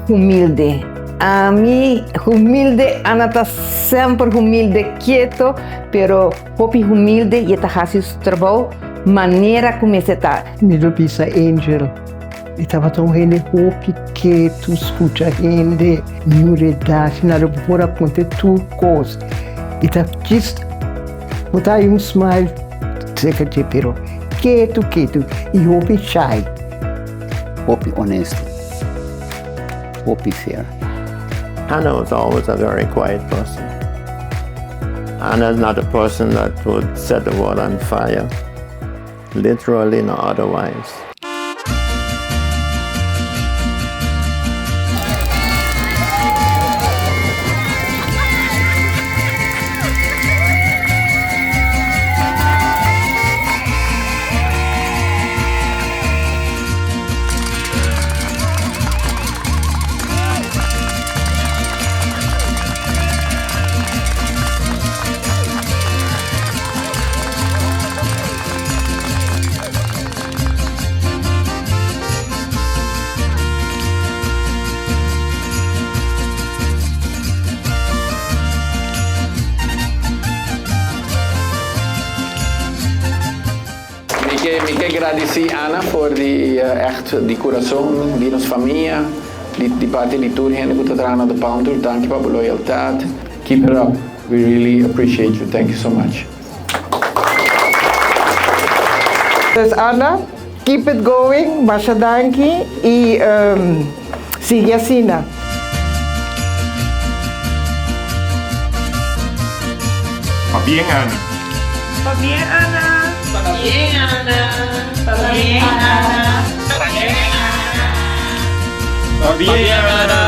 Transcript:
Humilde. Ami humilde, Ana ta semper humilde, keto, pero hopi humilde y e ta haci su trabou manera cu mester ta. Mi lo bisa Angel, e tabata un hende hopi ketu, scucha hende, niun redashi, nada, bo por a conta tur cos. E ta djis bo ta hay un smile cerca dje, pero ketu ketu y hopi shy. Hopi honesto, hopi fair. Anna was always a very quiet person. Anna is not a person that would set the world on fire, literally nor otherwise. Mi ke mi ke gradisí Ana for di ègt di kurason di nos famia, di di parti di tur hende ku ta traha na De Palm Tour. Danki pa bo loyaltat. Keep it up. We really appreciate you. Thank you so much. Dus Ana, keep it going, masha danki y sigui asina. Pabien Ana. Pabien Ana. Pabien Ana. Pabien Ana. Pabien Ana.